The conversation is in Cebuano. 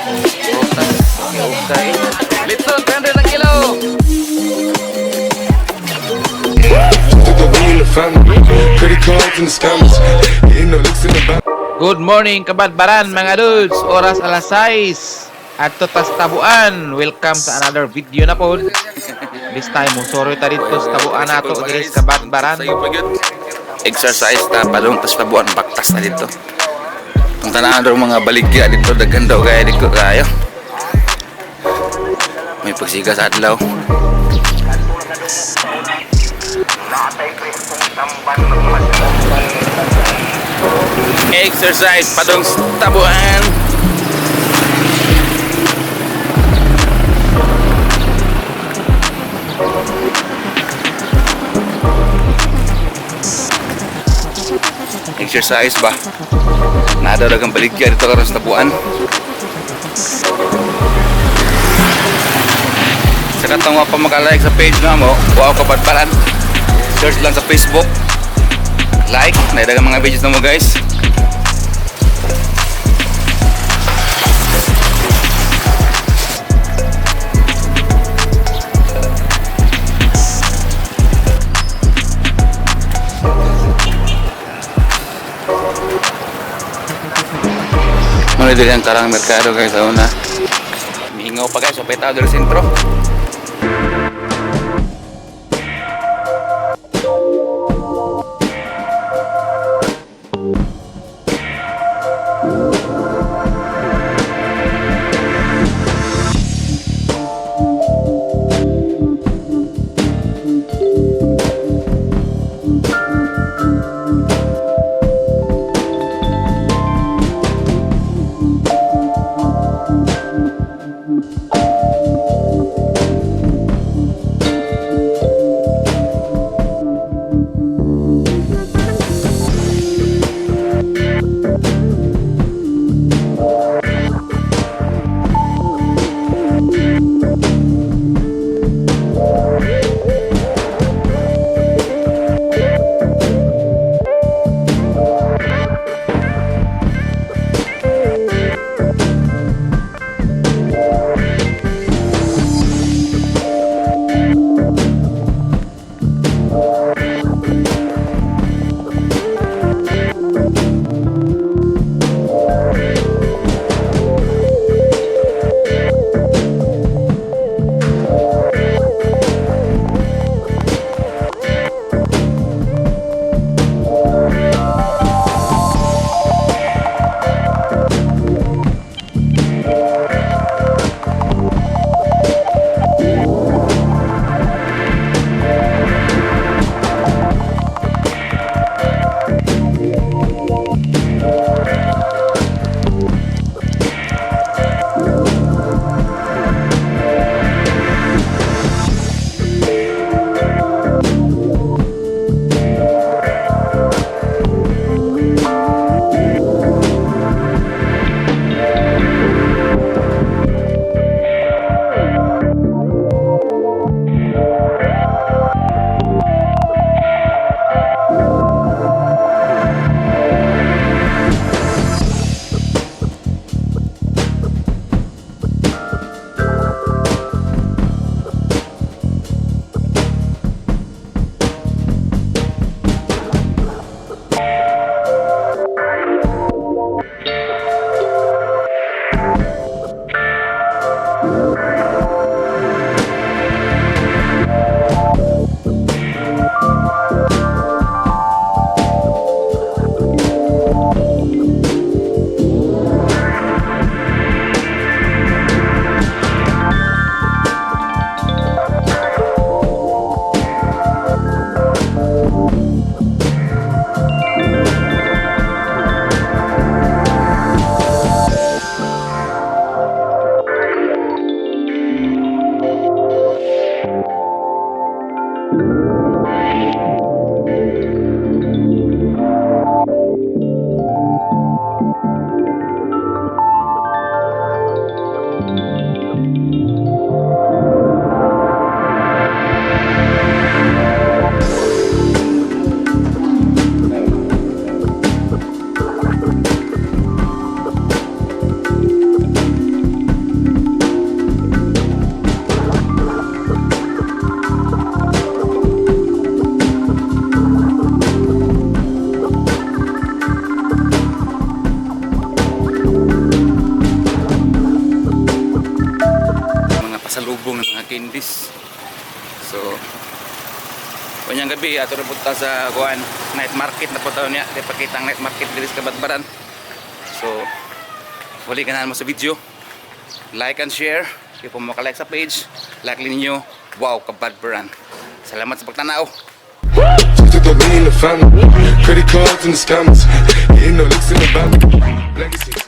Okay. Litson, 300 ang kilo. Took the in the family. Credit cards and the scammers. Hitting the licks in the back. Good morning, kabadbaran, mga dudes. Oras alas 6. Adto tas Tabuan. Welcome sa another video na po. This time, musoroy ta dito sa Tabuan nato diri sa Kabadbaran. Exercise ta padung tas Tabuan, baktas na dito. Ang tanan daw mga baligya dito, daghan daw kaya dito kayo. May pagsiga sa adlaw. Exercise padung sa Tabuan. Exercise ba? Nada dagang baligya dito karon sa Tabuan. Sa katong wa pa makalike sa page na mo, Wow Kabadbaran. Search lang sa Facebook. Like, na mga videos na mo, guys. Muna dili ang karang merkado, guys, sa una. Mihingaw pa, guys, okay tao diri sa sentro. candies. So unyang gabi ato na punta sa kuan, night market na punta niya. Di pakita ang night market diri sa Cabadbaran. So huli ganahan mo sa video. Like and share. Kung po maka-like sa page, like ninyo. Wow, Cabadbaran. Salamat sa pagtanaw. Just to the lean, the family. Credit cards and the scammers. Hitting the licks in the bank. Legacies.